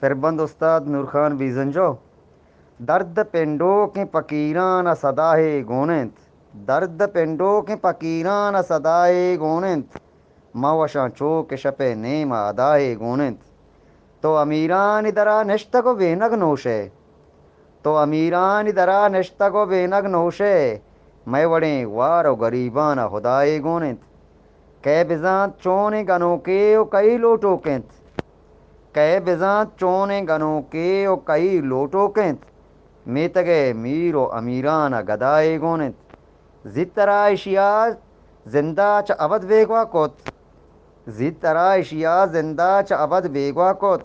پربند استاد نورخان بیزنجو۔ درد پنڈوکیں پکیران ء صداہے گون انت۔ درد پنڈوکیں پکیران ء صداہے گون انت۔ من وشاں چو کہ شپ ء نیم ء اداہے گون انت۔ تو امیرانی درا نشتگ و بینگ نوش ئے۔ تو امیرانی درا نشتگ و بینگ نوش ئے۔ مئے وڑیں گوار و گریبان ء ہداہے گون انت۔ کئے بزانت چونیں گنوکے و کئی لوٹوک انت۔ کئے بزانت چونیں گنوکے و کئی لوٹوک انت۔ میتگ ء میر و امیران ء گداہے گون انت۔ زیت ترا اشیا زندہ چہ ابد بیگواہ کت۔ زیت ترا اشیا زندہ چہ ابد بیگواہ کت۔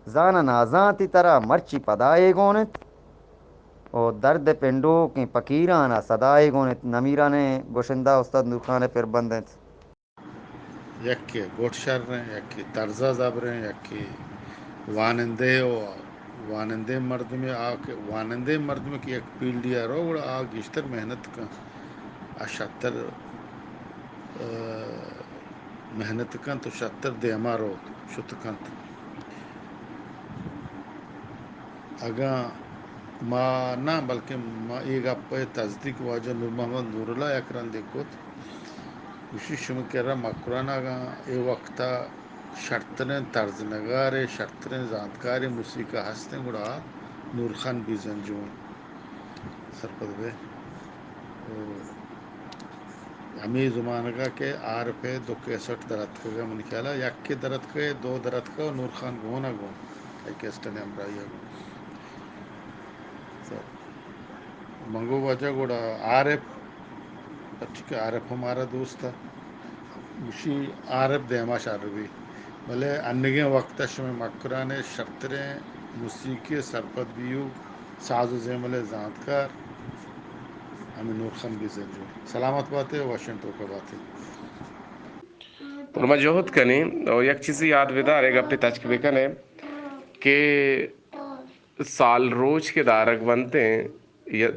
زان ء نازانتی ترا مرچی پداہے گون انت۔ او درد پنڈوکیں پکیران ء صداہے گون انت۔ نمیرانیں گشندہ استاد نورخان ء پربند انت۔ یکے گٹ شر انت، یکے طرز ء زبر انت، یکے وانندہ و وانندہ مردمے آ کہ وانندہ مردمے کہ یک فیلڈی ء رو گڑا آ گیشتر محنت کن، آ شتر، ء، محنت کنت و شتر دیما روت، شت کنت۔ اگاں ما نہ، بلکیں ما اے گپ ء تصدیق واجہ نور محمد نوراللہ یک رندے کت، گوشی شمئے کرا مکران اگاں اے وقت ء شرتریں طرز نگارے، شرتریں زانتکارے موسیقی ء ہستیں گڑا نورخان بیزنجو انت۔ سرپد بئے۔ او ہمے زمانگ ء کہ عارف ء دو کیسٹ در اتکگ ء منی خیال ء یکے در اتکگ ء دو در اتکگ ء نورخان گون ء گون اے کیسٹ ء ہمراہی ء گون۔ سر، من گوں واجہ گڑا عارف، پرچی کہ عارف ہم مارا دوست ء گوشی عارف دیما شر بی، بلے انگیں وقت ء شمئے مکران ء شرتریں موسیقی ء سرپد بیوک ساز و زیمل ء زانتکار ہمے نورخان بیزنجو۔ سلامت باتے، وشیں توکا باتے۔ گڑا ما جہد کنیں اور یک چیزے یاد بدار، اے گپے تچک بکنیں کہ سال روچ کہ دارگ بنتیں، یا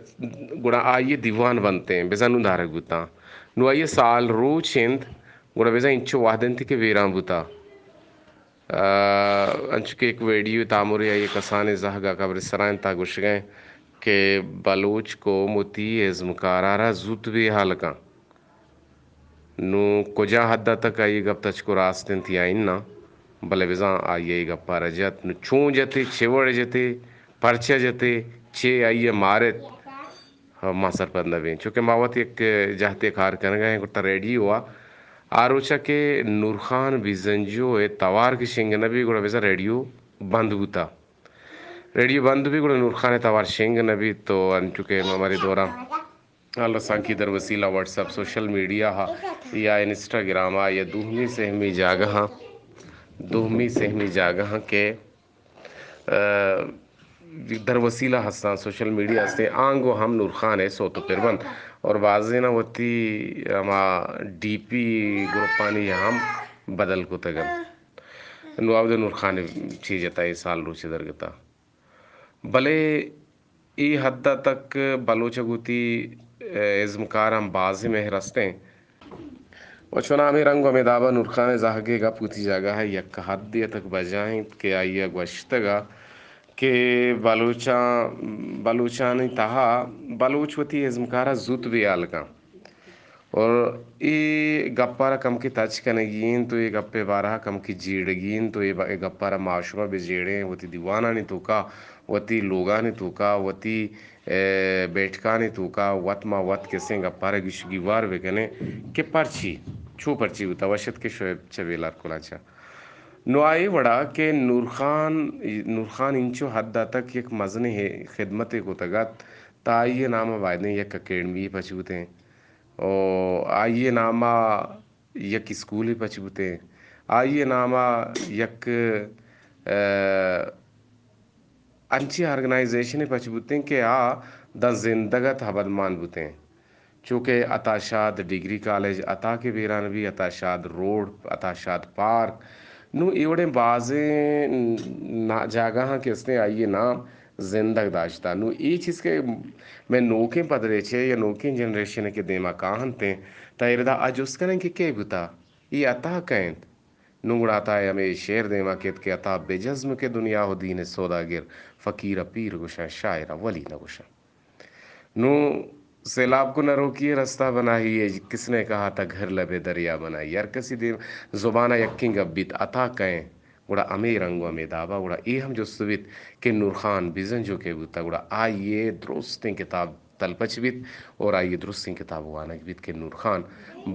گڑا آئی دیوان بنتیں، بزاں نوں دارگ بوتاں۔ نوں آئی سال روچ انت، گڑا بزاں انچو وہد انت کہ ویران بوتا۔ آ، انچو کہ یک ویڈیو تامرے آئی کسانیں زہگا قبر سرا انت، آ گوشگا انت کہ بلوچ قوم وتی ازمکارا را زوت بے حال کن۔ نوں کجا حد ء تک آئی ء گپ تچک و راست انت یا اناں، بلے بزاں آئی ء اے گپ ء را جت۔ نوں چوں جت ئے، چے وڑ جت ئے، پرچا جت ئے، چے آئی ء مارت، ما سرپد نہ بیں۔ چونکہ ما وت یک جہتے کار کنگ ء ایں، گڑا ریڈیو ء آ روچ ء کہ نورخان بیزنجو ء توار کہ شنگ نہ بی، گڑا بزاں ریڈیو بند بوتا۔ ریڈیو بند بی، گڑا نورخان ء توار شنگ نہ بیت۔ تو انچو کہ ما مارے دوراں حال رسانکی در وسیلہ واٹس ایپ، سوشل میڈیا ہا یا انسٹاگرام ہا یا دومی سہمی جاگہ ہاں، دومی سہمی جاگہ ہاں کہ، ء، در وسیلہ ہستاں، سوشل میڈیا ہستیں، آنگو ہم نورخان ء سوت و پر بنت اور بازینا وتی ہما ڈی پی گروپانی ہم بدل کتگ انت۔ نوں آود نورخان چی جتا اے سال روچ درگتا۔ بلے اے حد ء تک بلوچ ء گوں وتی، ء، ازمکاراں بازیں مہر است انت۔ و چوناہا ہمے رنگ و ہمے داب ء نورخان ء زہگ ء گپ وتی جاگہ ء یک حدے ء تک بجا انت کہ آئی ء گوشتگ ء کہ بلوچاں، بلوچانی تہا بلوچ وتی ازمکار ء زوت بے ہیال کن۔ اور اے گپ ء را کمکے تچ کنگی انت و اے گپ ء بارہ ء کمکے جیڑگی انت و اے ب-، اے گپ ء را ما شما بہ جیڑیں، وتی دیوانانی توکا، وتی لوگانی توکا، وتی، اے، بیٹکانی توکا وت ما وت کسیں گپ ء را گیش گیوار بہ کنیں کہ پرچی، چو پرچی بوتا، وش ات کہ شعیب چہ بیلار کلانچا۔ نوں آ اے وڑا کہ نورخان، نورخان انچو حد ء تک یک مزنیں خدمتے کتگ ات، تا آئی ء نام ء بائدیں یک اکیڈمی پچ بوتیں۔ و آئی ء نام ء یک اسکولے پچ بوتیں۔ آئی ء نام ء یک، ء، انچیں آرگنائزیشنے پچ بوتیں کہ آ داں زندگ ات، ابدمان بوتیں۔ چو کہ عطا شاد ڈگری کالج عطا کہ بیران بی، عطا شاد روڈ، عطا شاد پارک، نوں اے وڑیں بازیں نا-، جاگہاں کہ استیں آئی ء نام زندگ داشتہ۔ نوں اے چیز کہ مئے نوکیں پدریچ ء یا نوکیں جنریشن ء کہ دیما کاہنت انت، تا ایردا آ جست کنن کہ کئے بوتا؟ اے عطا کئے انت؟ نوں گڑا عطا ءِ ہمے شعر دیما کیت کہ عطا بجزم کہ دنیا و دین سوداگر، فقیر ءَ پیر گوشاں، شاعر ءَ ولی نہ گوشاں۔ نوں سیلاب کو نروکی ءِ رستہ بنائی ہے، کس نے کہا تھا گھر لبے دریا بنائی۔ ہر کسی دیم زبان ءَ یکیں گپ بیت، عطا کئے؟ گڑا ہمے رنگ و ہمے دابا گڑا اے ہم جست بیت کہ نور خان بزنجو کئے بوتا، گڑا آئی ءِ درستیں کتاب تلپچ بیت اور آئی ءِ درستیں کتاب وانگ بیت کہ نور خان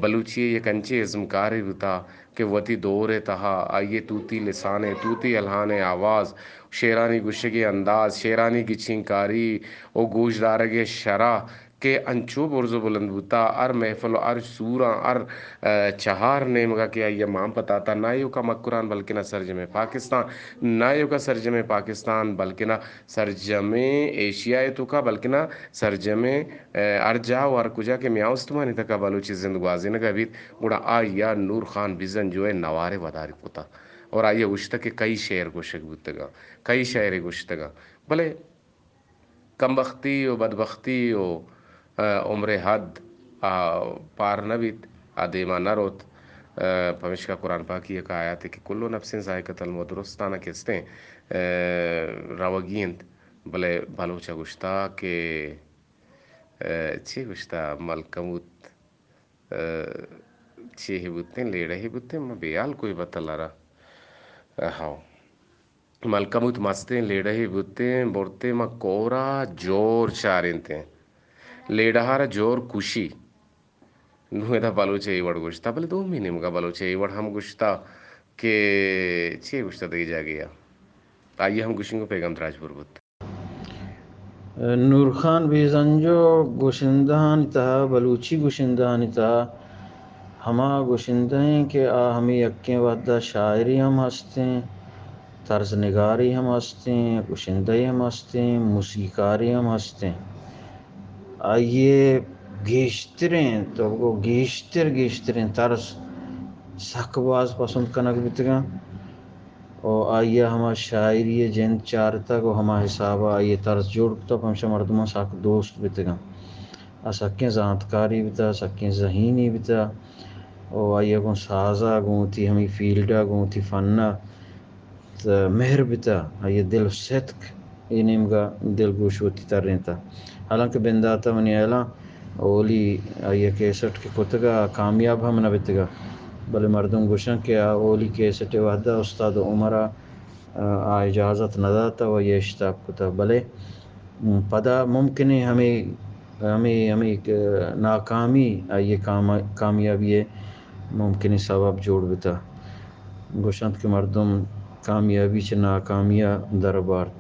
بلوچی ءِ یک انچیں ازمکارے بوتا کہ وتی دور ءِ تہا آئی ءِ توتی لسان ءِ، توتی الہان ءِ آواز، شعرانی گوشگ ءِ انداز، شعرانی گچینکاری و گوشدارگ ءِ شرح کہ انچو برز و بلند بوتا، ہر محفل و ہر سوراں، ہر، ء، چہار نیمگا کہ آئی ءَ مان پتاتا، نہ ایوکا مکران بلکنا سرجمیں پاکستان، نہ ایوکا سرجمیں پاکستان بلکنا سرجمیں ایشیا ءِ توکا بلکنا سرجمیں، ء، ہر جاہ و ہر کجا کہ میاں استمانی تکا بلوچی زند گوازینگا بیت، گڑا آئی ءَ نور خان بزنجو ءِ نوارے وداری کتا اور آئی ءَ گوشتہ کہ کئی شعر گوشگ بوتگاں، کئی شعرے گوشتگاں، بلے کمبختی و بدبختی و، ء، عمر ءِ حد ءَ پار نہ بیت، آ دیما نہ روت۔ ء، پمیشکا قرآن پاکی یک آیاتے کہ کل نفس ذائقۃ الموت، درستانا کہ استیں، ء، روگی انت، بلے بلوچ ءَ گوشتا کہ، ء، چی گوشتا ملکموت؟ ء، چی بوتیں، لیڑہ بوتیں، ما بیال کوئی بتل ءَ را۔ ء، ہاو۔ ملکموت مستیں لیڑہے بوتیں، برتیں ما کورا جور چارینتیں۔ لیڑہ ءَ را جور کشی۔ نوں ادا بلوچ ءَ اے وڑ گوشتا، بلے دومی نیمگا بلوچ ءَ اے وڑ ہم گوشتا کہ چی گوشتا دگہ جاگہے ءَ۔ آئی ءَ ہم گوشنگو پیغام دراج پر بوت۔ نور خان بزنجو گشندہانی تہا، بلوچی گشندہانی تہا ہما گشندہ ایں کہ آ ہمے یکیں وہدا شاعری ہم ہستیں، طرز نگاری ہم ہستیں، گشندہی ہم ہستیں، موسیقاری ہم ہستیں۔ آئی ءِ گیشتریں، تو بگو گیشتر، گیشتریں طرز سک باز پسند کنگ بیتگاں۔ و آئی ءَ ہما شاعری ءِ جند چارتگ و ہما حساب ءَ آئی ءِ طرز جوڑ کتگ، پمشا مردماں سک دوست بیتگاں۔ آ سکیں زانتکارے بیتگ، سکیں ذہینے بیتگ و آئی ءَ گوں ساز ءَ، گوں وتی ہمے فیلڈ ءَ، گوں وتی فن ءَ مہر بیتگ، آئی ءِ دل و ستک اے نیمگ ءَ دلگوش وتی ترینتگ۔ حالانکہ بندات ءَ منی ہیالاں اولی آئی ءَ کیسٹ کہ کتگ ءَ کامیاب ہم نہ بیتگ ءَ، بلے مردم گوشنت کہ آ اولی کیسٹ ءِ وہد ءَ استاد عمر ءَ آ اجازت نہ داتگ و آئی ءَ اشتاپ کتگ، بلے پدا ممکن ایں ہمے، ہمے، ہمے ناکامی آئی ءِ کام-، کامیابی ءِ ممکنیں سبب جوڑ بیتہ۔ گوشنت کہ مردم کامیابی چہ ناکامی ءَ در بارت۔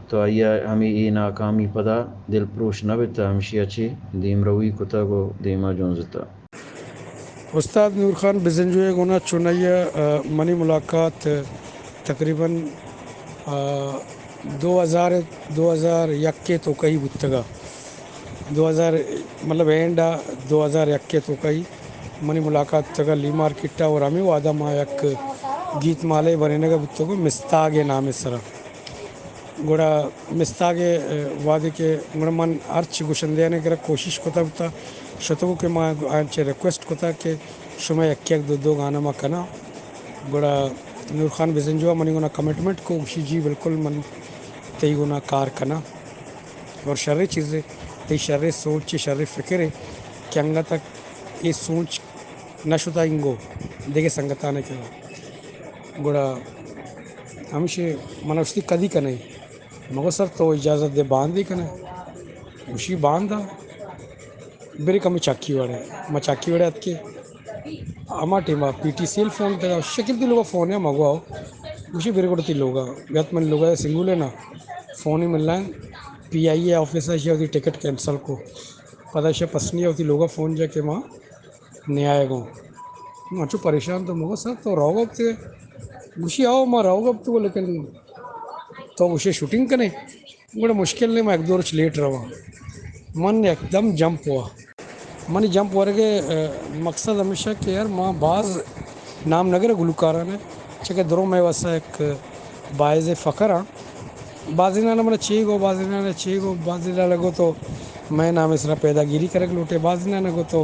تو آئی ءَ ہمے اے ناکامی پدا دلپروش نہ بیتہ، ہمشی ءَ چہ دیمروی کتگ و دیما جنزتہ۔ استاد نور خان بزنجو ءِ گونا چونائی ءَ، آ، منی ملاقات تقریباً، آ، دو ہزار، دو ہزار یک ءِ توکا ئی بوتگ ءَ۔ دو ہزار، مطلب اینڈ ءَ دو ہزار یک ءِ توکا ئی منی ملاقات بوتگ ءَ لی مارکیٹ ءَ، اور ہمے وہد ءَ ما یک گیت مالے بنینگ ءَ بوتگ ءَ مستاگ ءِ نام ءِ سرا۔ گڑا مستاگ ءِ، اے، وہدے کہ گڑا من ہرچ گشندہانی کرا کوشش کتگ بوتگ، شتگ کہ ما آیاں چہ ریکویسٹ کتگ کہ شما یک یک دو دو گانا ما کناں۔ گڑا نور خان بزنجو ءَ منی گونا کمٹمنٹ کو، گوشی جی بالکل من تئی گونا کار کناں۔ اور شریں چیزے، تئی شریں سوچ، شریں فکرے کہ انگت تک اے سوچ نہ شتہ اینگو دگہ سنگتانے کرا۔ گڑا ہمشی من ءَ گوشتی کدی کنئے؟ من گو سر تو اجازت دے باندے کنئے۔ گوشی باندا برے کمے چاکی وڑے۔ ما چاکی وڑے اتکے۔ ہما ٹیما پی ٹی سی ایل فون کتا، شکیل تئی لوگا فون ہے؟ ما گو آؤ۔ گوشی برے گڑا تئی لوگا۔ بیات منی لوگا سنگولے نا۔ فون ہی ملائیں۔ پی آئی اے آفس ءَ ایشی ءَ وتی ٹکٹ کینسل کو۔ پدا ایشی ءَ پسنی ءَ وتی لوگا فون جا کہ ما نیائے گوں۔ من چو پریشان تو مگو سر تو روگا بوتے؟ گوشی آؤ ما روگا بوتو، لیکن تو گوشے شوٹنگ کنے؟ گڑا مشکل نہیں، ما ایک دو روچ لیٹ رواں۔ من یکدم جمپ ہوا۔ منی جمپ ورگ ءِ، اے، مقصد ہمیش اِنت کہ یار ما باز نام نگر گلوکاراں، چہ کہ درو مئے واسطہ یک باعث فخر آں۔ بازیناں من چے گو، بازیناں چے گو، بازیناں گو تو مئے نام ءِ سرا پیداگیری کنگ لوٹے، بازیناں گو تو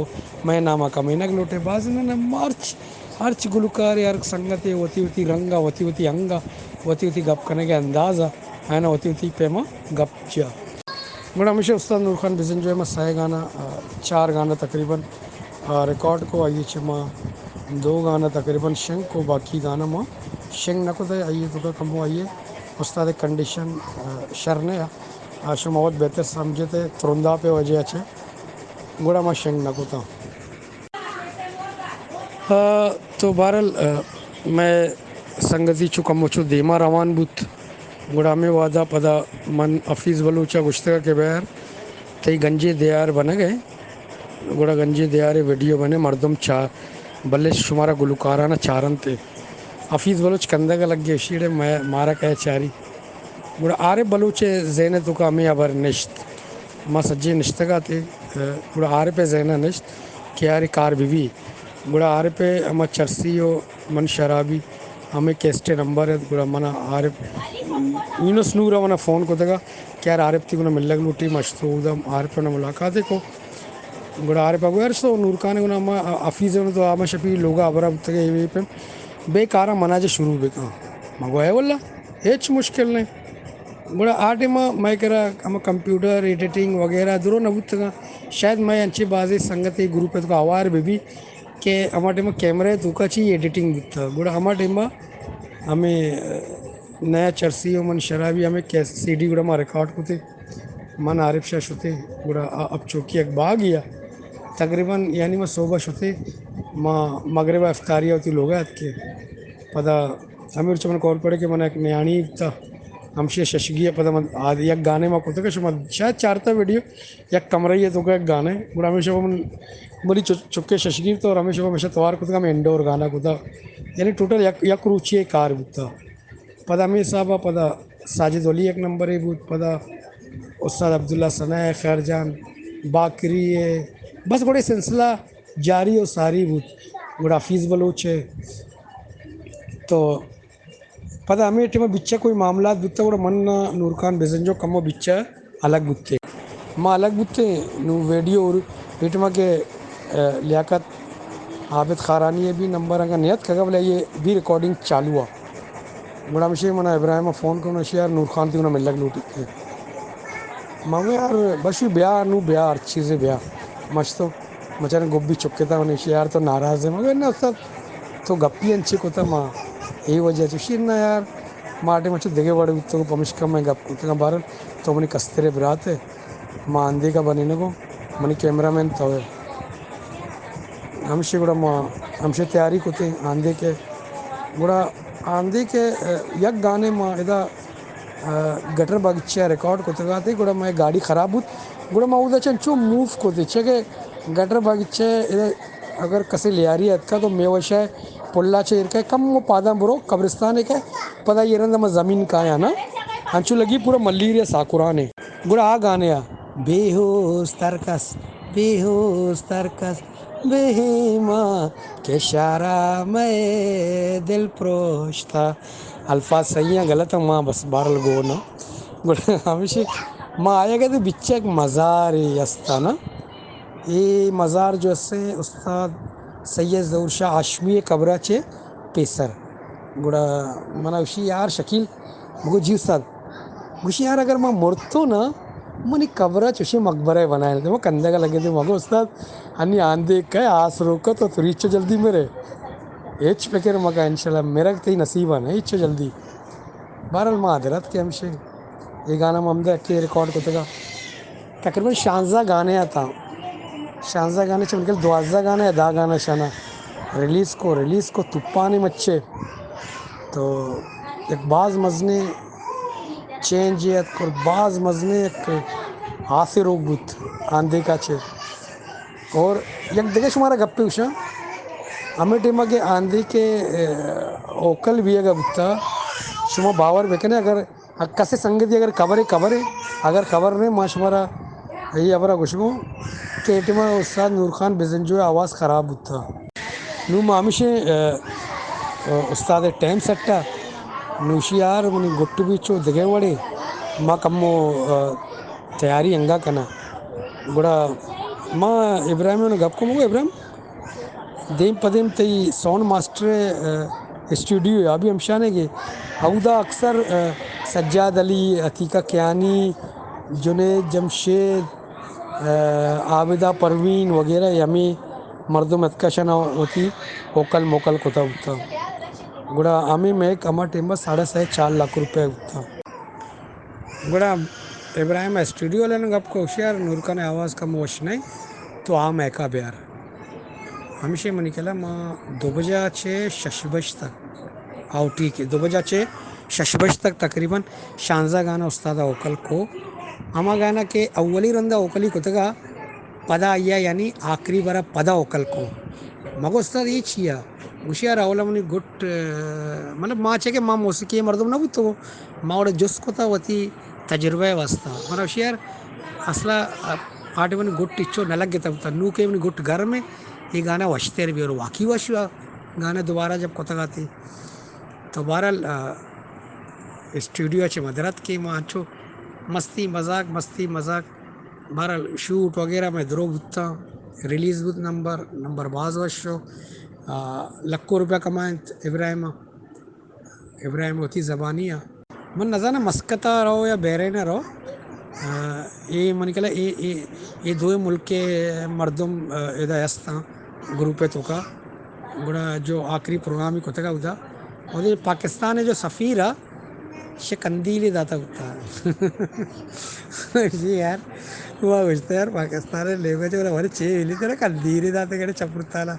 مئے نام ءَ کمینگ لوٹے، بازیناں مرچی ہرچ گلوکارے، ہر سنگتے وتی وتی رنگ ءَ، وتی وتی انگ ءَ، وتی وتی گپ کنگ ءِ انداز ءَ، آیاں وتی وتی پیما گپ جا۔ گڑا ہمیشہ استاد نور خان بزنجو ءَ ما سئے گانا، آ، چار گانا تقریباً، آ، ریکارڈ کو، آئی ءَ چہ ما دو گانا تقریباً شنگ کو، باقی گانا ما شنگ نہ کتہ۔ آئی ءِ توکا کمو آئی ءِ استاد ءِ کنڈیشن، آ، شر نہ اَت۔ آ، شما وت بہتر سمجھتے، ترنداپ ءِ وجہ ءَ چہ گڑا ما شنگ نہ کتاں۔ آ، تو بہرحال، آ، مئے سنگتی چو کمو چو دیما روان بوت، گڑا ہمے وہدا پدا من حفیظ بلوچ ءَ گوشتگ کہ بہر تئی گنجیں دیار بنگ ءَ، گڑا گنجیں دیار ءِ ویڈیو بنے، مردم چا-، بلے شمارا گلوکاراں چارنت۔ حفیظ بلوچ کندگ ءَ لگے، اشی اڑے مئے-، مارا کئے چاری۔ گڑا عارف بلوچ ءِ ذہن ءِ توکا ہمے ہبر نشت۔ ما سجیں نشتگ اتیں، گڑا عارف ءِ ذہن ءَ نشت کہ یار اے کار بہ بی۔ گڑا عارف ءِ ہما چرسی و من شرابی ہمے کیسٹ ءِ نمبر ات، گڑا من ءَ عارف، یونس نور ءَ من ءَ فون کتگ کہ یار عارف تئی گون ءَ ملگ لوٹی، ما شتو اودا عارف ءَ ملاقات کو۔ گڑا عارف ءَ گوشت، یار تو نور خان ءِ گون ءَ، ما حفیظ ءِ گون ءَ، تو آ ما شپی لوگ ءَ ہبر ءَ بوتگ ئے، اے پیم بے کاراں من ءَ چہ شروع بکن۔ ما گو اے واللہ ہچ مشکل نہ۔ گڑا آ ٹائم ءَ مئے کرا ہما کمپیوٹر، ایڈیٹنگ وغیرہ درو نہ بوتگاں۔ شاید مئے انچیں بازیں سنگتے گروپ ءِ توکا ہوار بہ بی کہ ہما ٹائم ءَ کیمرہ ءِ توکا چی ایڈیٹنگ بوتگ۔ گڑا ہما ٹائم ءَ ہمے نیا چرسی و من شرابی ہمے کیس-، سی ڈی گڑا ما ریکارڈ کتے۔ من عارف شاہ شتے، گڑا آ-، اب چوکی یک باگی ءَ تقریباً، یعنی ما صبح شتے، ما مغرب ءَ افطاری ءَ وتی لوگ ءَ اتکے۔ پدا ہمے روچ من کال پڑے کہ من یک نیاڑی بوتا، ہمشی ششگی ءَ پدا من آ-، یک گانے ما کتگ، شما شاید چارتا ویڈیو، یک کمرہ ءِ توکا یک گانے، گڑا ہمیشہ من منی چ-، چکے ششگی تو ہمیشہ، ہمیشہ توار کتگ، ہمے انڈور گانا کتا، یعنی ٹوٹل یک، یک روچی کار بوتا۔ پدا ہمے حساب ءَ پدا ساجد ولی یک نمبرے بوت، پدا استاد عبداللہ ثنا ءِ، خیر جان، باکری ءِ، بس گڑے سلسلہ جاری و ساری بوت۔ گڑا حفیظ بلوچ ءِ۔ تو پدا ہمے ٹائم ءَ بچا کوئی معاملات بوتا، گڑا من نور خان بزنجو کمو بچا الگ بوتیں۔ ما الگ بوتیں، نوں ویڈیو اور اے ٹائم ءَ کہ، آ، لیاقت عابد خارانی ءِ بھی نمبر انگا نیت کگا، بلے یہ بھی ریکارڈنگ چالو آ۔ گڑا ہمشی من ءَ ابراہیم ءَ فون کرنا، شی یار نور خان تئی گون ءَ ملگ لوٹیت۔ ما گو یار بشی بیا، نوں بیا، ہر چیزے بیا۔ مش تو مچانے گوبی چکتا، من شی یار تو ناراض ئے۔ ما گو نہ استاد، تو گپی انچے کتا، ما اے وجہ چوشی نہ یار، ما ٹائم چو دگہ وڑے بوتگو، پمشکا من گپ کتگاں۔ بہرحال تو منی کسترے برات ئے، ما آندیکا بنینگو، منی کیمرہ مین تو ئے۔ ہمشی گڑا ما ہمشی تیاری کتیں آندیکے۔ گڑا آندیکے، آ، یک گانے ما ادا، آ، گٹر باغچہ ریکارڈ کتگاتے، گڑا مئے گاڑی خراب بوت، گڑا ما اودا چنچو موو کتے، چہ کہ گٹر باغچہ ادا اگر کسے لیاری اتکا تو میوہ شاہ پلا چہ ایر کئے کمو پاداں برو قبرستانے کئے، پدا یہ رند ہما زمین کایا نا، انچو لگی پورا ملیر یا ساکرانے۔ گڑا آ گانے آ، بے ہوش ترکس، بے ہوش ترکس، بے ایمان کہ شارا مئے دل پروشتا۔ الفاظ صحیح ہیں، غلط ہیں، ما بس بہرحال گو نا۔ گڑا ہمیشی ما آیا گئے بچک مزارے استا نا۔ اے مزار جو اسے استاد سید ظہور شاہ ہاشمی قبرہ چے پیسر۔ گڑا منا گوشی، یار شکیل، مگو جی استاد۔ گوشی، یار اگر ما مرتو نا، منی قبرہ چوشی مقبرہ بنائے۔ ما کندگا لگے دے، مگو استاد، ہنی آندے کئے آس روکا تو تری چو جلدی مرے۔ ہچ فکر مکا، انشاءاللہ مرگ تئی نصیبا نہ، ہچ چو جلدی۔ بہرحال ما حاضرات کے ہمشے۔ اے گانا ما ہمدا یکے ریکارڈ کتگا۔ تقریباً شانزدہ گانے آتا۔ شانزدہ گانے چہ بلکل دوازدہ گانے یا دہ گانے شانا ریلیز کو، ریلیز کو توپانے مچے۔ تو یک باز مزنے چینج ات اور باز مزنے یک آسے روک بوت آندیکا چے۔ اور یک دگہ شمارا گپے گوشاں، ہمے ٹائما کہ آندیکے، اے، اوکل بیگا بوتا، شما باور بکنے اگر کسے سنگتی اگر خبرے، خبرے، اگر خبر نے، ما شمارا اے ہبرا گوشگوں کہ اے ٹائما استاد نور خان بزنجو آواز خراب بوتا۔ نوں ما ہمیشیں، اے، اے، استاد ٹائم سٹا، نوشی یار منی گٹ بھی چو دگہ وڑے، ما کمو، اے، تیاری انگا کنا۔ گڑا ما ابراہیم نے گپ کو، مگو ابراہیم، دیم پہ دیم تئی ساؤنڈ ماسٹر ءِ، ءَ، اسٹوڈیو ءَ ابھی ہمشانے کہ اودا اکثر، ءَ، سجاد علی، عتیقہ کیانی، جنید جمشید، ءَ، عابدہ پروین وغیرہ، ہمے مردم اتکا شنا وتی وکل موکل کتا بوتا۔ گڑا ہمے میک ہما ٹائم ءَ ساڑھے سئے چار لاکھ روپے بوتا۔ گڑا ابراہیم اسٹوڈیو والے نے گپ کو، ہوشیار، نورکان آواز کم وش نہیں، تو آ میکا بیار۔ ہمیشہ منی کلا ما دو بجہ چہ شش بج تک، آؤ ٹھیک ہے، دو بجہ چہ شش بج تک تقریباً شانزدہ گانا استاد اوکل کو۔ ہما گانا کہ اولی رندا اوکلی کتگا، پدا آئیا یعنی آخری برا پدا اوکل کو۔ مگو استاد یہ چیا؟ گوشی یار اولا منی گٹ، مطلب ما چہ کہ ما موسیقی مردم نہ بوتو، ما وڑا جست کتا وتی تجربہ ءِ واسطہ۔ منا ہوشیار اصلا پارٹی منی گٹ اچو نہ لگتا بوتا، نو کہ منی گٹ گرم ہے، یہ گانا وشتر بھی اور واقعی وش ہوا۔ گانا دوبارہ جب کتگاتی تو بہرحال، آ، اسٹوڈیو چہ مدرت کہ ما انچو مستی مذاق، مستی مذاق، بہرحال شوٹ وغیرہ میں درو بوتا، ریلیز بوت نمبر، نمبر باز وش شو، آ، لکھو روپیہ کمائنت ابراہیم۔ ابراہیم وتی زبانی ءَ۔ من نزاناں مسقط ءَ رو یا بحرین ءَ رو۔ آ، اے منی کلا اے، اے، اے دوئیں ملک ءِ مردم، آ، ادا استاں گروپ ءِ توکا۔ گڑا جو آخری پروگرام ہی کتگا ادا۔ اور یہ پاکستان ءِ جو سفیر ءَ، شے قندیلے داتا بوتا۔ جی یار، وہ گوشتا یار، پاکستان ءِ لینگویج ءَ ہمارے چے ویلی ترا قندیلے داتا گڑے چپرتالا۔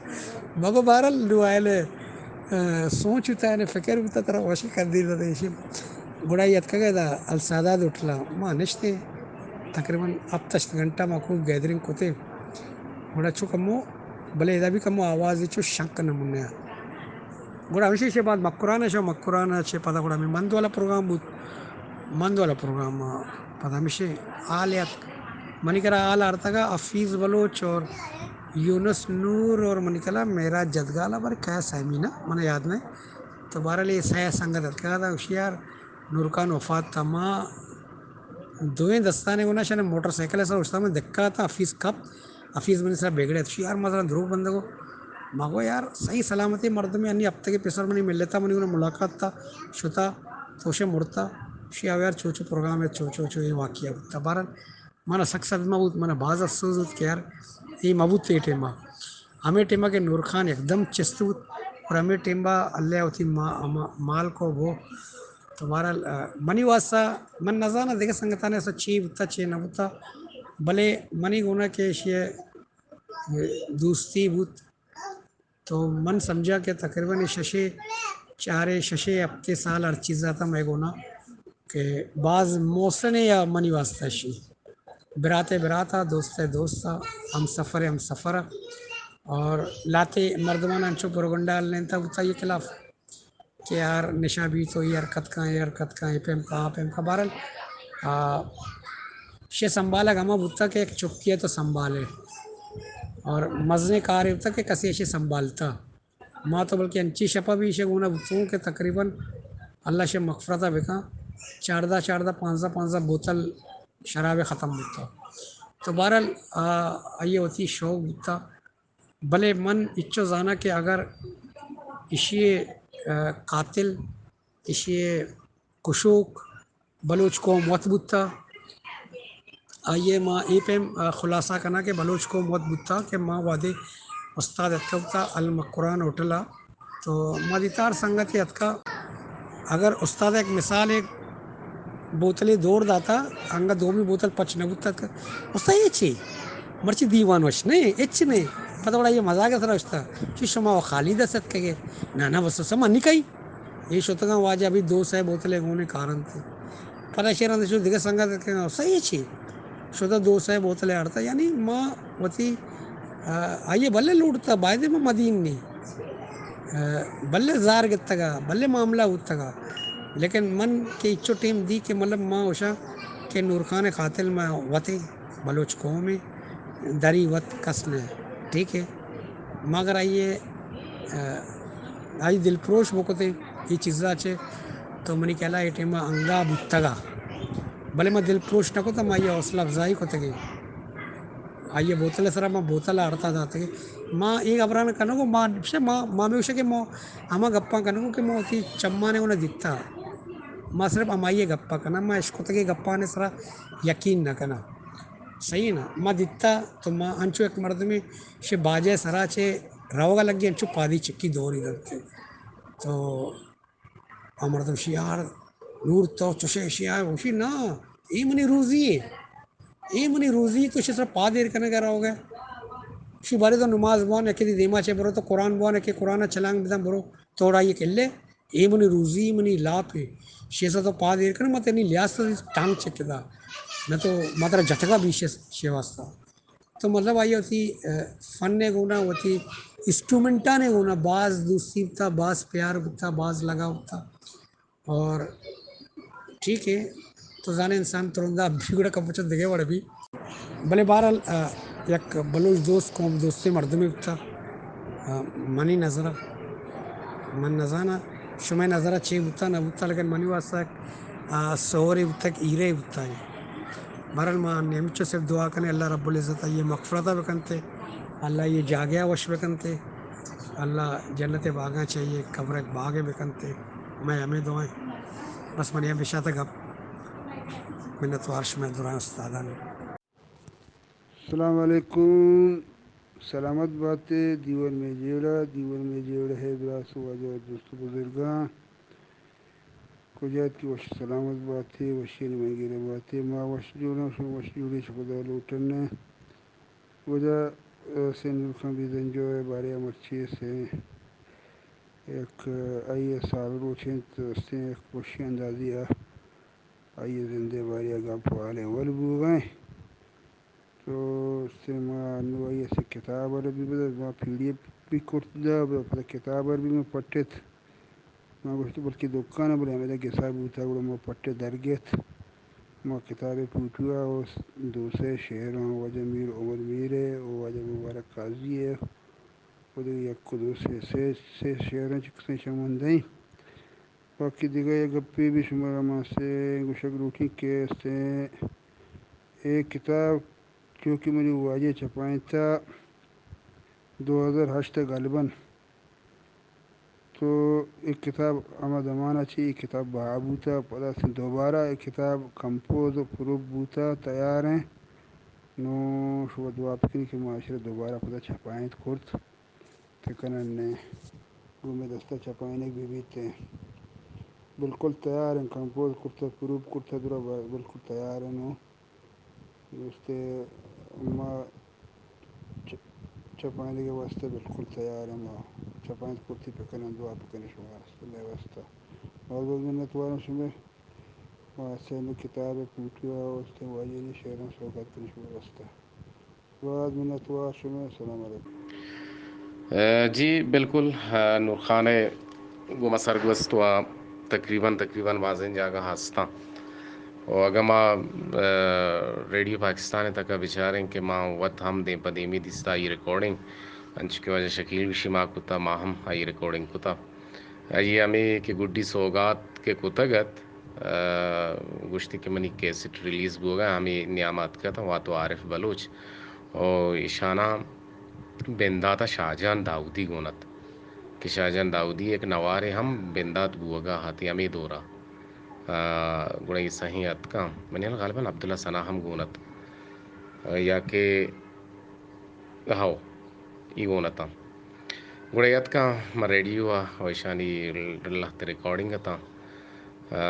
مگو بہرحال نو آئے لے۔ آ، سوچ بوتا، یعنی فکر بوتا، ترا وش قندیل داتا ایشی۔ گڑا یہ اتکگا ادا السادات ہوٹلا، ما نشتے، تقریباً ہفت ہشت گھنٹہ ما خوب گیدرنگ کتے۔ گڑا چو کمو، بلے ادا بھی کمو آواز چو شنک نمونے۔ گڑا ہمیشہ ایشی بعد مکران شو، مکران چہ پدا گڑا ہمیں مند والا پروگرام بوت، مند والا پروگرام پدا ہمیشہ حال اتک۔ منی کرا حال آرتگا حفیظ بلوچ اور یونس نور اور منی کلا معراج جدگال ءَ، بارے کیا سیمی نا، منا یاد نہیں۔ تو بہرحال یہ سہ سنگت اتکا تھا، ہوشیار نورکان وفات تھا۔ ما دوئیں دستانے گونا شنے موٹر سائیکل ءِ سر اشتا، من دکا تھا حفیظ کپ، حفیظ منی سر بگڑے تو ہوشیار مزرا دروگ بندگو۔ مگو یار صحیح سلامتی مردمی انی ہفتگے پیسر منی ملتا، منی گونا ملاقات تھا، شتا، تو شے مرتا، شی یار چو چو پروگرام ہے، چو چو چو یہ واقعہ بوتا۔ بہرحال منا سک صدمہ بوت، منا باز افسوس بوت کہ یار اے مہ بوت اے ٹائما۔ ہمے ٹائما کہ نور خان یکدم چست بوت اور ہمے ٹائما اللہ وتی ما-، ما-، مال کو بو۔ تو بہرحال، آ، منی واسطہ من نزاناں دگہ سنگتانے سا چی بوتا چی نہ بوتا، بلے منی گونا کہ ایشی دوستی بوت۔ تو من سمجھا کہ تقریباً اے ششے، چارے، ششے ہفتے سال ہر چیز آتا مئے گونا کہ باز محسن یا منی واسطہ شی برات برات آ، دوست دوست آ، ہم سفر ہم سفر آ۔ اور لاتے مردمان انچو پروگنڈا لینتا بوتا یہ خلاف کہ یار نشہ بھی تو یہ حرکت کا، یہ حرکت کا، یہ پیم کا، پیم کا۔ بہرحال، آ، شے سنبھالا گما بوتا کہ ایک چکی ہے تو سنبھالے۔ اور مزنے کار ہوتا کہ کسی ایشی سنبھالتا۔ ما تو بلکہ انچی شپا بھی ایشی گونا بوتوں کہ تقریباً اللہ شے مغفرت بکا، چاردہ، چاردہ، پانزدہ، پانزدہ بوتل شراب ختم بوتا۔ تو بہرحال، آ، آئیے وتی شوق بوتا۔ بلے من اچو زاناں کہ اگر ایشی، آ، قاتل، ایشی کشوک بلوچ قوم وت بوتا، آئیے ما اے پیم، آ، خلاصہ کناں کہ بلوچ قوم وت بوتا کہ ما وہدے استاد اتکا بوتا المکران ہوٹل آ، تو ما دیتا ہر سنگتے اتکا، اگر استاد ایک مثال ایک بوتلے دور داتا، انگا دومی بوتل پچ نہ بوتا۔ استاد، یہ چی؟ مرچی دیوان وش نہیں، اچ نہیں۔ پتہ بڑا یہ مزاق سرا اشتا۔ چی شما و خالی دست اتکگے؟ نہ، نہ، بس سما نکئی۔ یہ شتگاں واجہ ابھی دو سئے بوتلے گونے کارنت۔ پدا شیران شو دگہ سنگت اتکگاں، استاد، یہ چی؟ شتہ دو سئے بوتلے آڑتا۔ یعنی ما وتی، آ، آئیے بلے لوٹتا، بایدے ما مدین نی۔ آ، بلے زار گتگا، بلے معاملہ ہوتگا۔ لیکن من کہ اچو ٹیم دی کہ مطلب ما اوشا کہ نور خان قاتل ما وتے بلوچ قوم ہے، دری وت کس نے، ٹھیک ہے۔ مگر آئیے، آ، آئی دل پروش بکتے یہ چیزا چے تو منی خیالا یہ ٹیما انگا بوتگا۔ بلے ما دل پروش نہ کتا، ما یہ حوصلہ افزائی کتگی۔ آئیے بوتل سرا ما بوتل آڑتا داتگی۔ ما اے گبران کنگو، ما، ما، ما ہمیشہ کہ ما ہما گپاں کنگو کہ ما وتی چمانے گونا دیتا۔ ما صرف ہمائی گپا کناں، ما اشکتگے گپانے سرا یقین نہ کناں۔ صحیح ہے نا؟ ما دیتا تو ما انچو ایک مردمے شے باجے سرا چے روگا لگی، انچو پادی چکی دوری دنتے۔ تو آ مردم شی یار نور تو چوشے شی آ، گوشی نا، اے منی روزی ہے۔ اے منی روزی تو شی سرا پاد ایر کنگا روگا۔ شی بارے تو نماز بوان، یکی دی دیما چے برو تو قرآن بوان، یکی قرآن چلانگ بدن برو، توڑا یہ کلے۔ اے منی روزی، منی لاپ ہے۔ شی سرا تو پاد ایر کن، مت نی لیاس تو ٹانگ چکدا۔ نہ تو ماترا جھٹکا بھی شی، شی واسطہ۔ تو مطلب آئی وتی، آ، فن ء گونا، وتی انسٹرومنٹان ء گونا باز دوستی بوتا، باز پیار بوتا، باز لگا بوتا۔ اور ٹھیک ہے، تو زانے انسان ترندا اب بھی گڑا کپچت دگے وڑ بھی۔ بلے بہرحال، آ، یک بلوچ دوست، قوم دوستیں مردمے بوتا۔ آ، منی نظر، من نزانا شمئے نظر چے بوتا نہ بوتا، لیکن منی واسطہ، آ، سورے بوتا کہ ایرے بوتا۔ بہرحال ما نیمچو صرف دعا کنے، اللہ رب العزت آئی مغفرت بکنتے، اللہ یہ جاگہ وش بکنتے، اللہ جنت باغاں چاہیے قبر باغ بکنتے۔ میں ہمیں دعائیں۔ بس منی ہم بشاتا گپ۔ منتوار شمئے درائیں استادان۔ السلام علیکم۔ سلامت باتے، دیوان میں جیڑا، دیوان میں جیڑا ہے براس واجہ دوست بزرگاں۔ کجا ات کہ وش سلامت باتے، وشی نیمگیرہ باتے، ما وش جوڑاں، شما وش جوڑے، چہ خدا لوٹن۔ وجہ، آ، سین نور خان بیزنجو ء بارے ء مرچی سے یک، آئی ء سال روچ انت، استیں یک وشی اندازی ء آئی ء زندے بارے ء گپ و حال احوال بوگا انت۔ تو استیں ما نو آئی ء سے کتاب عربی بدت، ما پی ڈی ایف بھی کرت دا، پدا کتاب عربی ما پٹت۔ ما گوشت، بلکہ دکان ء، بلے ہمیدا گسا بوتا، گڑا ما پٹ ء درگیت۔ ما کتاب ء پوٹو ء و دو سے شعراں واجہ میر عمر میر ء و واجہ مبارک قاضی ء و دگہ یک و دو سے، سے، سے شعراں چہ کسیں شمن دئیں۔ باقی دگہ یک گپے بھی شمارا ما سے گوشگ لوٹیں کہ استیں اے کتاب چونکہ منی واجہ چھپائینتا دو ہزار ہشت ء غالباً۔ تو اے کتاب ہما زمانہ چہ اے کتاب بہا بوتا، پدا سے دوبارہ اے کتاب کمپوز و پروف بوتا، تیار ہیں۔ نو شما دعا بکنی کہ ما اشرا دوبارہ پدا چھپائینت کرت۔ تکنن نے گوں مئے دستا چھپائینگ بہ بیت۔ بالکل تیار ہیں، کمپوز کرتا، پروف کرتا، درا بالکل تیار ہیں نو۔ دوستے، ما چ-، چپائینگ ء واسطہ بالکل تیار ہیں، ما چپائینت کرتی پکنن، دعا بکنی شما واسطہ، مئے واسطہ۔ باز باز منت وارم شمئے، ما سینو کتاب ء پوٹو ء واسطہ واجہی شعراں سوگات کنی شمئے واسطہ۔ باز منت وار شمئے، السلام علیکم۔ اے، جی، بالکل، اے، نور خان ء گوں ما سرگوست و تقریباً، تقریباً بازیں جاگہ ہستاں۔ و اگاں ما، اے، ریڈیو پاکستان ء تکا بچاریں کہ ما وت ہم دیم پہ دیمی دیستا آئی ریکارڈنگ، انچو کہ واجہ شکیل گوشی ما کتا، ما ہم آئی ریکارڈنگ کتا۔ آئی ہمے کہ گڈی سوگات کہ کتگ ات، آ، گوشتی کہ منی کیسٹ ریلیز بوگا، ہمے نیام اتکت، واتو عارف بلوچ و ایشانا بندات ء شاہجان داؤدی گون ات کہ شاہجان داؤدی یک نوارے ہم بندات بوگا ات ہمے دورا۔ آ، گڑا اے سہیں اتکاں۔ منی ہیال غالباً عبداللہ ثنا ہم گون ات۔ آ، یا کہ ہو، ای گون اتاں۔ گڑا اے اتکاں ما ریڈیو ء و ایشانی لہتے ریکارڈنگ اتاں۔ آ،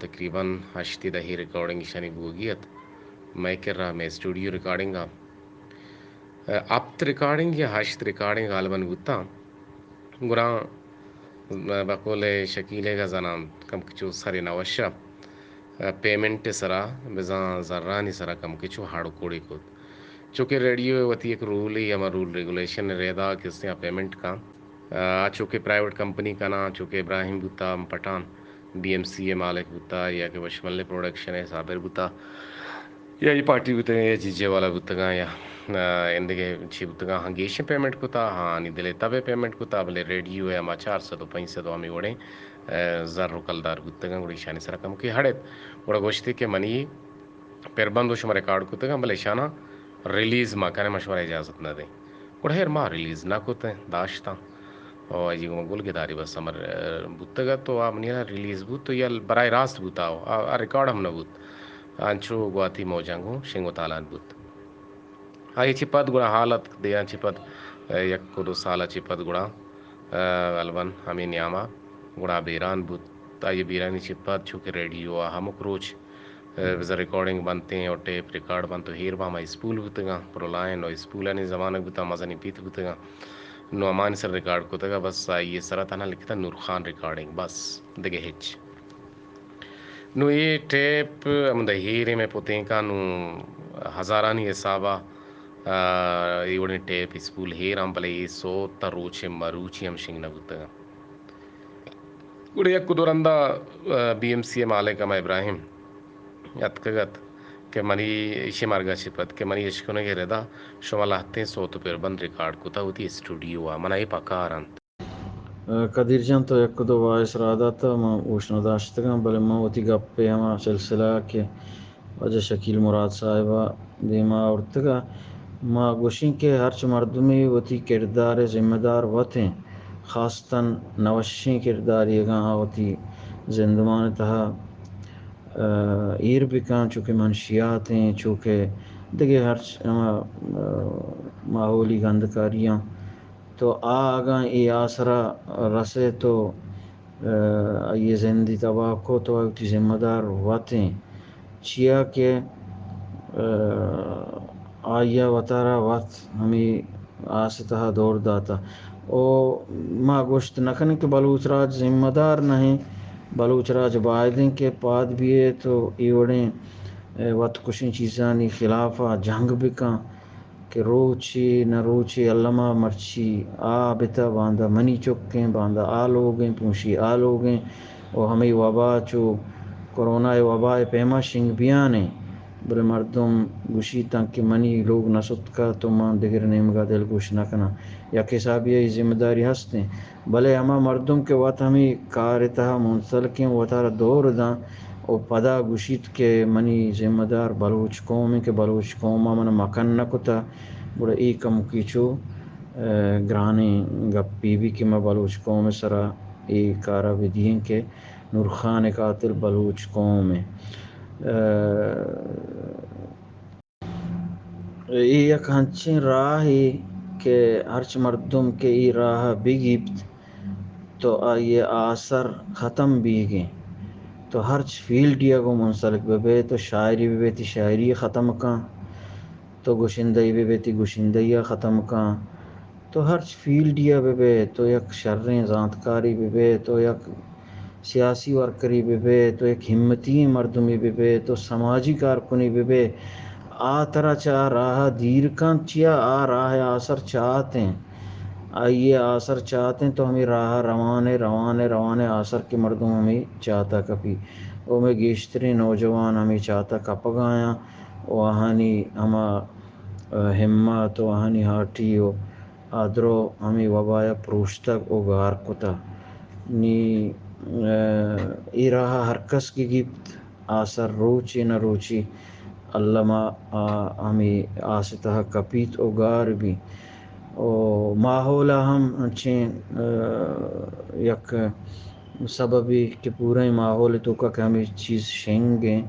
تقریباً ہشتی دہی ریکارڈنگ ایشانی بوگی ات۔ مئے کرا مئے اسٹوڈیو ریکارڈنگ ء، آ، ہپت ریکارڈنگ یا ہشت ریکارڈنگ غالباً بوتاں۔ گڑا بقول شکیل ء زاناں کمکچو سرے نوشہ، آ، پیمنٹ ء سرا بزاں زرانی سرا کمکچو ہاڑ و کوڑی کت۔ چونکہ ریڈیو ء وتی یک رولے، ہما رول ریگولیشن ء ردا کسے آ پیمنٹ کاں۔ آ، چونکہ پرائیویٹ کمپنی کناں، چونکہ ابراہیم بوتا پٹھان، بی ایم سی ء مالک بوتا، یا کہ وشملے پروڈکشن ء صابر بوتا، یا اے پارٹی بوتگاں، یا جی جے والا بوتگاں، یا، آ، اندگہ چی بوتگاں، ہاں گیشیں پیمنٹ کتا، ہاں آنی دلے تبے پیمنٹ کتا، بلے ریڈیو ء ہما چار سد و پنچ سد و ہمے وڑیں، آ، زر و کلدار بوتگاں، گڑا ایشانی سرا کمکے ہڑت، گڑا گوشتے کہ منی پربند و شما ریکارڈ کتگاں، بلے ایشاناں ریلیز ما کنیں، ما شمارا اجازت نہ دیں۔ گڑا ہیر ما ریلیز نہ کت ایں، داشتاں۔ او آئی گوما گل گداری بس امر، ا، بوتگ ات، تو آ منی ہیالا ریلیز بوت، تو یا براہ راست بوت، آ، آ، آ ریکارڈ ہم نہ بوت۔ انچو گواتی موجاں گوں شنگ و تالان بوت۔ آئی چہ پد گڑا حالت دیاں چہ پد، ا، یک و دو سال چہ پد گڑا، ا، البن ہمے نیاما گڑا بیران بوت۔ آئی بیرانی چہ پد چونکہ ریڈیو آ ہمک روچ ء بزاں ریکارڈنگ بنتیں و ٹیپ ریکارڈ بنت و ہیر باں ما اسپول بوتگاں، پرولائن و اسپولانی زمانگ بوتاں، مزنیں پیت بوتگاں۔ نوں ہمانی سر ریکارڈ کتگا، بس آئی ء سرا تہنا لکھتہ نور خان ریکارڈنگ، بس دگہ ہچ۔ نوں اے ٹیپ ہمدا ہیریں مئے پتینکاں، نوں ہزارانی حسابا، آ، اے وڑیں ٹیپ اسپول ہیراں، بلے اے سوت تا روچے مروچی ہم شنگ نہ بوتگاں۔ گڑا یک دو رندا، آ، بی ایم سی ء مالک ہما ابراہیم اتکگ ات کہ منی ایشی مرگا چہ پد کہ منی اشکنگ ء ردا شما لہتیں سوت و پربند ریکارڈ کتہ وتی اسٹوڈیو ء، منا اے پکار انت۔ قدیر جان تو یک دو وائس را داتہ، من گوش نہ داشتگاں، بلے من وتی گپ ء ہما سلسلہ کہ واجہ شکیل مراد صاحب ء دیما آورتگ ء ما گوشیں کہ ہرچ مردمے وتی کردار ء ذمہ دار وت انت، خاصتاً نوشیں کردارے اگاں آ وتی زندمان ء تہا، ء، ایر بکن، چو کہ منشیات انت، چو کہ دگہ ہرچ ہما، ء، ماحولی گندکاریاں تو آ اگاں اے آسرا رسے تو، ء، آئی ء زندی تباہ کو تو آ وتی ذمہ دار وت ایں، چیا کہ، ء، آئی ء وتارا وت ہمے آس ء تہا دور داتہ۔ او ما گوشت نہ کنیں کہ بلوچ راج ذمہ دار نہ ایں، بلوچ راج باید ایں کہ پاد بیئے تو اے وڑیں، ء، وت کشیں چیزانی خلاف ء جنگ بکن۔ کہ روچے نہ روچے الما مرچی آ بتہ، باندا منی چکیں، باندا آ لوگیں، پونشی آ لوگیں، و ہمے وبا چو کرونا ء وبا ء پیما شنگ بیان انت، بلے مردم گوشیت انت کہ منی لوگ نہ ستکہ تو من دگر نیمگا دلگوش نہ کناں۔ یک حسابی ء اے ذمہ داری ہست انت، بلے ہما مردم کہ وت ہمے کار ء تہا منسلک انت، وتارا دور داں، و پدا گوشیت کہ منی ذمہ دار بلوچ قوم انت کہ بلوچ قوم ء من مکن نہ کتہ، گڑا اے کمکی چو، ء، گرانیں گپے بی کہ ما بلوچ قوم ء سرا اے کارا بدییں کہ نور خان ء قاتل بلوچ قوم انت۔ ء، اے یک ہنچیں راہے کہ ہرچ مردم کہ اے راہ ء بگیپت تو آئی ء آسر ختم بیگ ء انت۔ تو ہرچ فیلڈے ء گوں منسلک بہ بئے، تو شاعری بہ بئے، تئی شاعری ء ختم کن، تو گشندہی بہ بئے، تئی گشندہی ء ختم کن، تو ہرچ فیلڈے ء بہ بئے، تو یک شریں زانتکارے بہ بئے، تو یک سیاسی ورکرے بہ بئے، تو یک ہمتی ئیں مردمے بہ بئے، تو سماجی کارکنے بہ بئے، آ ترا چہ آ راہ ء دیر کنت، چیا آ راہ ء آسر چات انت، آئی ء آسر چات انت، تو ہمے راہ ء روان ئے، روان ئے، روان ئے، آسر کہ مردم ہمے چات ء کپی۔ او مئے گیشتریں نوجوان ہمے چات ء کپگ ء آیاں و آہانی ہما، ء، ہمت و آہانی ہاٹی و آ درو ہمے وبا ء پروشتگ و گار کتہ۔ نی، ء، اے راہ ء ہرکس کہ گیپت، آسر روچے نہ روچے الما آ ہمے آس ء تہ ء کپیت و گار بیت۔ و ماحول ء ہم انچیں، ء، یک سببے کہ پورئیں ماحول ء توکا کہ ہمے چیز شنگ انت،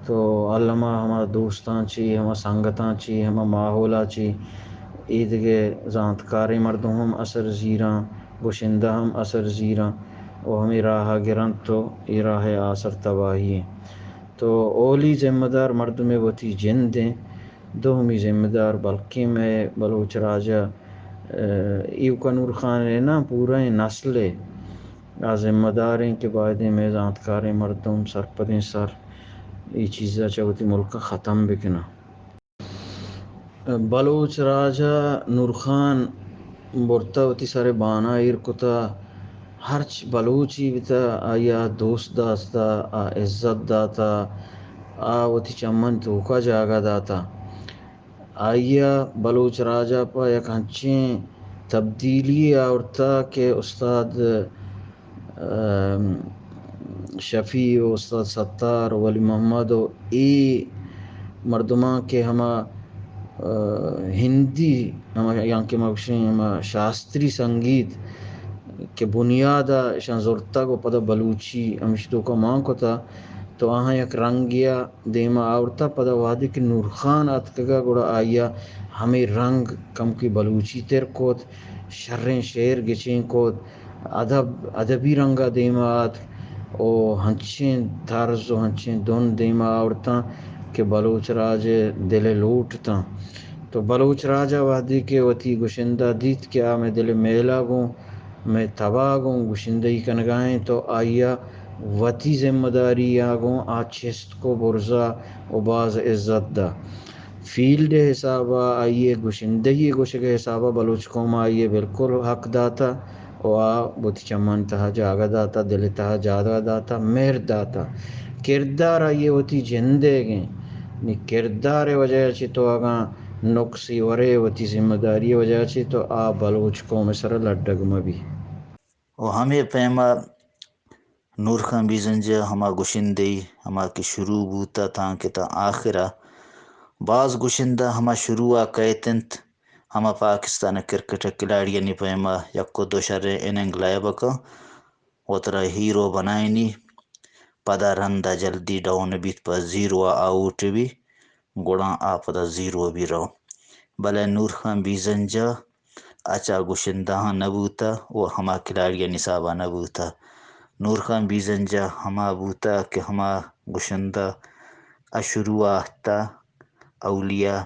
تو الما ہما دوستاں چی، ہما سنگتاں چی، ہما ماحول ء چی، اے دگہ زانتکاریں مردم ہم اثر زیراں، گشندہ ہم اثر زیراں و ہمے راہ ء گرنت تو اے راہ ء آسر تباہی انت۔ تو اولی ذمہ دار مردم ء وتی جند انت، دومی ذمہ دار بلکیں مئے بلوچ راج ء، ء، ایوکا نور خان ء نہ، پورئیں نسل ء آ ذمہ دار انت کہ بایدیں مئے زانتکاریں مردم سرپدیں سر اے چیز ء چہ وتی ملک ء ختم بکناں۔ بلوچ راج ء نور خان برتہ وتی سر ء بانہ ایر کتہ، ہرچ بلوچے بیتہ آئی ء دوست داشتہ، آ عزت داتہ، آ وتی چمانی توکا جاگہ داتہ۔ آئی ء بلوچ راج ء پہ یک انچیں تبدیلی یے آورتہ کہ استاد، ام، شفیع و استاد ستار و ولی محمد و اے مردماں کہ ہما ہندی، ہما، یعنی کہ ما گوشیں ہما شاستری سنگیت کہ بنیاد ءَ اشاں زرتگ و پدا بلوچی ہمیش توکا مان کتا، تو آہاں یک رنگے ءَ دیما آورتا۔ پدا وہدے کہ نور خان اتکگا، گڑا آئی ءَ ہمے رنگ کمکی بلوچی تر کت، شریں شعر گچین کت، ادب، ادبی رنگا دیما آتک و ہنچیں طرز و ہنچیں دن دیما آورتاں کہ بلوچ راج ءِ دل ءِ لوٹ اتاں۔ تو بلوچ راج ءَ وہدے کہ وتی گشندہ دیت کہ آ مئے دل ءِ میل ءَ گوں، مئے تب ءَ گوں گشندہی کنگا انت، تو آئی ءَ وتی ذمہ داری ءَ گوں آ چست کو، برزا و باز عزت دا۔ فیلڈ ءِ حساب ءَ، آئی ءِ گشندہی ءِ گوشگ ءِ حساب ءَ بلوچ قوم ءَ آئی ءَ بالکل حق داتا و آ وتی چمانی تہا جاگہ داتا، دل ءِ تہا جاگہ داتا، مہر داتا۔ کردار آئی ءِ وتی جندیگ انت۔ نی کردار ءِ وجہ ءَ چہ تو اگاں نقصی ورے، وتی ذمہ داری ءِ وجہ ءَ چہ تو آ بلوچ قوم ءِ سرا لڈگ مہ بی۔ و ہمے پیما نور خان بیزنجہ ہما گشندہی، ہما کہ شروع بوتا تانکہ تا آخرا، باز گشندہ ہما شروع ءَ کئیت انت، ہما پاکستان ءِ کرکٹ ءِ کھلاڑیانی پیما یک و دو شریں اننگ لائب کن، وترا ہیرو بنائینی، پدا رندا جلدی ڈاؤن بیت، پہ زیرو ءَ آؤٹ بی، گڑا آ پدا زیرو بی رو۔ بلے نور خان بیزنجہ اچ آ گشندہاں نہ بوتہ و ہما کھلاڑیانی حسابا نہ بوتہ۔ نور خان بیزنجہ ہما بوتہ کہ ہما گشندہ ءَ شروع ءَ اہتہ، اولی ءَ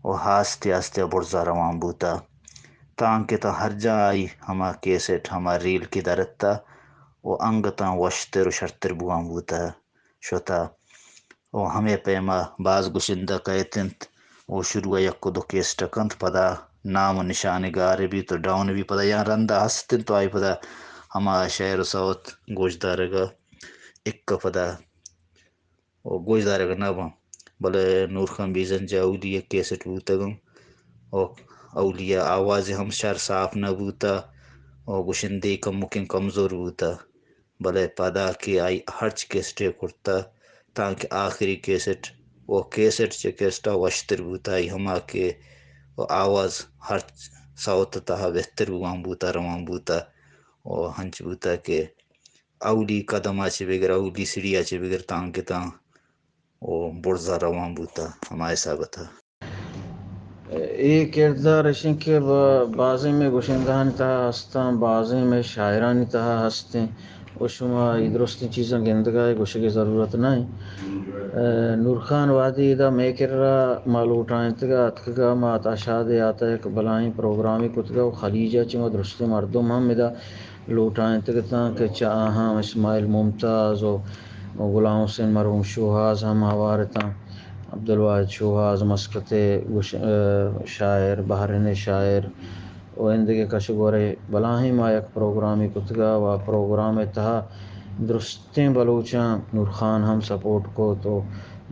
و آستے آستے ءَ برزا روان بوتہ، تانکہ تا ہر جاہ آئی ہما کیسٹ، ہما ریل کہ درتہ و انگتاں وشتر و شرتر بوان بوتہ، شتہ۔ و ہمے پیما باز گشندہ کئیت انت و شروع ءَ یک و دو کیسٹ کنت، پدا نام و نشان گار بیت و ڈاؤن بی، پدا یا رندا ہست انت و آئی پدا ہما شعر و سوت گوشدارگا اکہ پدا و گوشدارگ نہ باں۔ بلے نور خان بیزنجہ اولی ءَ کیسٹ بوتگ انت و اولی ءَ آواز ہم شر صاف نہ بوتہ و گشندہی کمکیں کمزور بوتہ۔ بلے پدا کہ آئی ہرچ کیسٹے کرتہ تانکہ آخری کیسٹ و کیسٹ چہ کیسٹا وشتر بوتہ، آئی ہما کہ و آواز ہرچ سوت تہا بہتر بوان بوتہ، روان بوتہ و ہنچ بوتہ کہ اولی قدم ءَ چہ بگر، اولی سیڑھی ءَ چہ بگر تانکہ تاں و برزا روان بوتہ ہما حساب ءَ تہ۔ اے کردار اش انت کہ با-، بازیں مئے گشندہانی تہا ہستاں، بازیں مئے شاعرانی تہا ہستیں و شما اے درستیں چیزاں گندگا اے، گوشگ ءِ ضرورت نہ انت۔ اے، نور خان وہدے ادا مئے کرا ما لوٹائینتگا اتکگا، ما عطا شاد ءِ آتا یک بلاہیں پروگرامے کتگا و خلیج ءَ چہ ما درستیں مردم ہم ادا لوٹائینتگ اتاں کہ چہ آہاں اسماعیل ممتاز و غلام حسین مرحوم شوہاز ہم ہوار اتاں۔ عبدالواحد شوہاز مسقط ءِ گوش-، ءَ، شاعر، بحرین ءِ شاعر و ایندگہ کش و گور ءِ بلاہیں ما یک پروگرامے کتگا و آ پروگرام ءِ تہا درستیں بلوچاں نور خان ہم سپورٹ کت و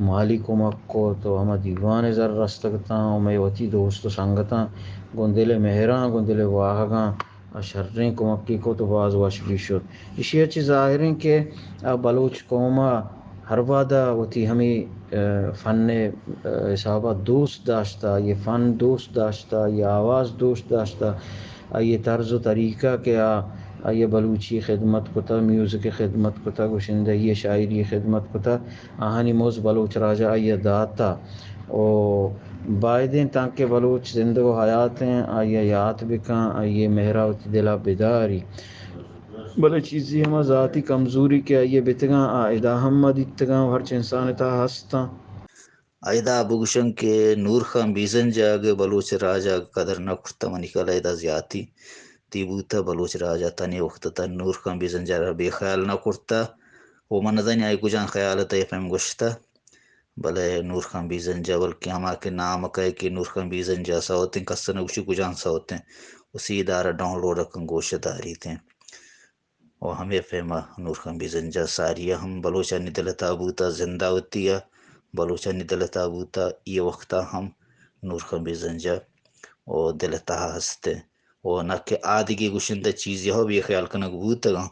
مالی کمک کت و ہما دیوان ءِ زر رستگ اتاں و مئے وتی دوست و سنگتاں گوں دل ءِ مہراں، گوں دل ءِ واہگاں آ شریں کمکے کت و باز وش بی شت۔ ایشی ءَ چہ ظاہر انت کہ آ بلوچ قوم ءَ ہر وہد ءَ وتی ہمے، ءَ، فن ءِ، ءَ، حساب ءَ دوست داشتہ، آئی ءِ فن دوست داشتہ، آئی ءِ آواز دوست داشتہ، آئی ءِ طرز و طریقہ کہ آ، آئی ءَ بلوچی ءِ خدمت کتہ، میوزک ءِ خدمت کتہ، گشندہی ءِ شاعری ءِ خدمت کتہ، آہانی مز بلوچ راج ءَ آئی ءَ داتہ۔ و بائدیں تانکہ بلوچ زندگ و حیات انت، آئی ءَ یات بکن، آئی ءِ مہر ءَ وتی دل ءَ بداری۔ بلے چیزے ہما ذاتی کمزوری کہ آئی ءَ بتگاں، آ ادا ہم ما دیتگاں و ہرچ انسان ءِ تہا ہستاں۔ ادا بگوشن کہ نور خان بیزنجہ ءَ اگہ بلوچ راج ءَ قدر نہ کرتہ، منی خیال ءَ ادا زیاتی تی بوتہ، بلوچ راج ءَ تنی وقت ءَ تہ نور خان بیزنجہ ءَ را بے خیال نہ کرتہ۔ و من نزانی آئی کجام خیال ءَ تہ اے پیم گوشتہ۔ بلے نور خان بیزنجہ بلکیں ہما کہ نام کئے کہ نور خان بیزنجہ سوتیں، کس نہ گوشی کجام سوتیں، و سیدھا را ڈاؤنلوڈ کن گوش داریتیں۔ و ہمے پیما نور خان بیزنجہ ساری ءَ ہم بلوچانی دل ءِ تہا بوتہ، زندہ وتی ءَ بلوچانی دل ءِ تہا بوتہ، اے وقت ءَ ہم نور خان بیزنجہ و دل ءِ تہا ہستیں۔ و نہ کہ آدگہ گشندہ چیزے ہو بے خیال کنگ بوتگاں،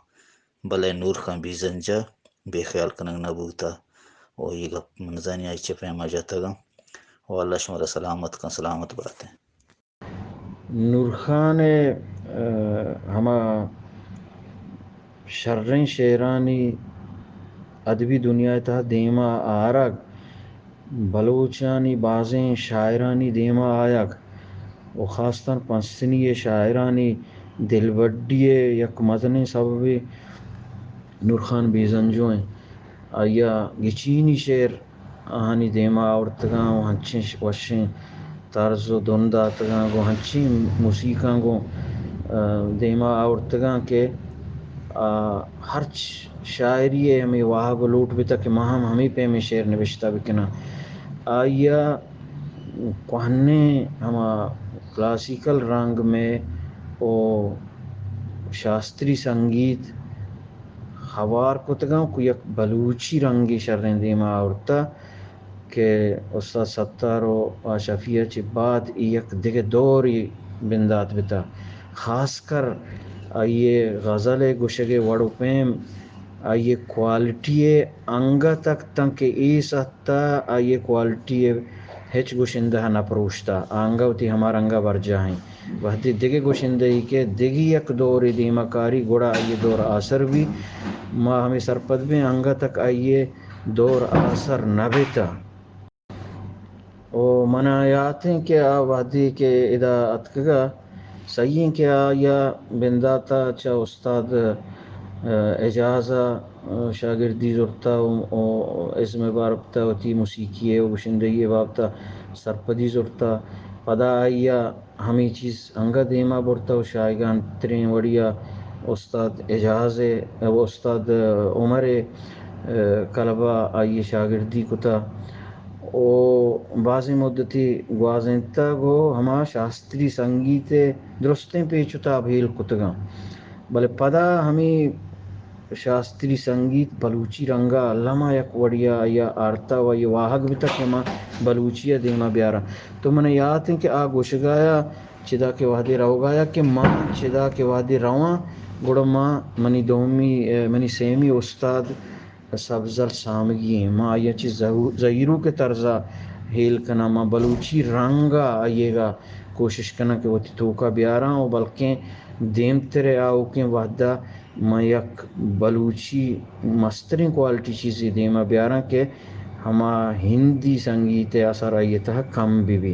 بلے نور خان بیزنجہ بے خیال کنگ نہ بوتہ۔ و اے گپ من زانی آئی چہ پیما جتگاں۔ و اللہ شمارا سلامت کن، سلامت باتیں۔ نورخان ءِ، ءَ، ہما شریں شعرانی ادبی دنیا ءِ تہا دیما آرگ، بلوچانی بازیں شاعرانی دیما آیگ و خاصتاً پنسنی ءِ شاعرانی دلبڈی ءِ یک مزنیں سببے نورخان بیزنجو ایں۔ آئی ءَ گچینی شعر آہانی دیما آورتگاں و ہنچیں ش-، وشیں طرز و دن داتگاں، گوں ہنچیں موسیقاں گوں، ءَ، دیما آورتگاں کہ، آ، ہرچ شاعری ءِ ہمے واہگ و لوٹ بتا کہ ما ہم ہمے پیمیں شعر نبشتہ بکناں۔ آئی ءَ کوہنیں ہما کلاسیکل رنگ مئے و شاستری سنگیت ہوار کتگاں، کو یک بلوچی رنگے شریں دیما آورتا کہ استاد ستار و آ شفیع ءَ چہ بعد اے یک دگہ دورے بندات بتا۔ خاص کر آئی ءِ غزل ءِ گوشگ ءِ وڑ و پیم، آئی ءِ کوالٹی ءِ انگت تک تاں کہ اے سہتا آئی ءِ کوالٹی ءِ ہچ گوشندہ ءَ نہ پروشتا، آ انگہ وتی ہما رنگ ءَ برجاہ ایں۔ وہدے دگہ گوشندہے کہ دگہ یک دورے دیما کاری، گڑا آئی ءِ دور آسر بی۔ ما ہمے سرپد بیں، انگہ تک آئی ءِ دور آسر نہ بیتا۔ و منا یات ایں کہ آ وہدے کہ ادا اتکگا، سہی ایں کہ آئی ءَ بنداتا چہ استاد، ءَ، اعجاز ءَ شاگردی زرتا و، و ازم ءِ بابت ءَ وتی موسیقی ءِ و گشندہی ءِ بابت ءَ سرپدی زرتا۔ پدا آئی ءَ ہمے چیز انگہ دیما برتا و شایگان تریں وڑی ءَ استاد اعجاز ءِ و استاد عمر ءِ، ءَ، کلب ءَ آئی ءِ شاگردی کتا و بازیں مدتے گوازینتگ و ہما شاستری سنگیت ءِ درستیں پیچ و تاب ہیل کتگاں۔ بلے پدا ہمے شاستری سنگیت بلوچی رنگ ءَ الما یک وڑی ءَ آئی ءَ آرتا و آئی ءِ واہگ بتا کہ ما بلوچی ءَ دیما بیاراں۔ تو من یات ایں کہ آ گوشگایا چدا کہ وہدے روگایا کہ ما چدا کہ وہدے رواں، گڑا ما منی دومی، ءَ، منی سیمی استاد سبزل سامگی ایں۔ ما آئی ءَ چہ زہو-، زہیروک ءِ طرز ءَ ہیل کناں، ما بلوچی رنگ ءَ آئی ءَ کوشش کناں کہ وتی توک ءَ بیاراں و بلکیں دیمتر ءِ آؤکیں وہد ءَ ما یک بلوچی مستریں کوالٹی چیزے دیما بیاراں کہ ہما ہندی سنگیت ءِ اثر آئی ءِ تہا کم بہ بی۔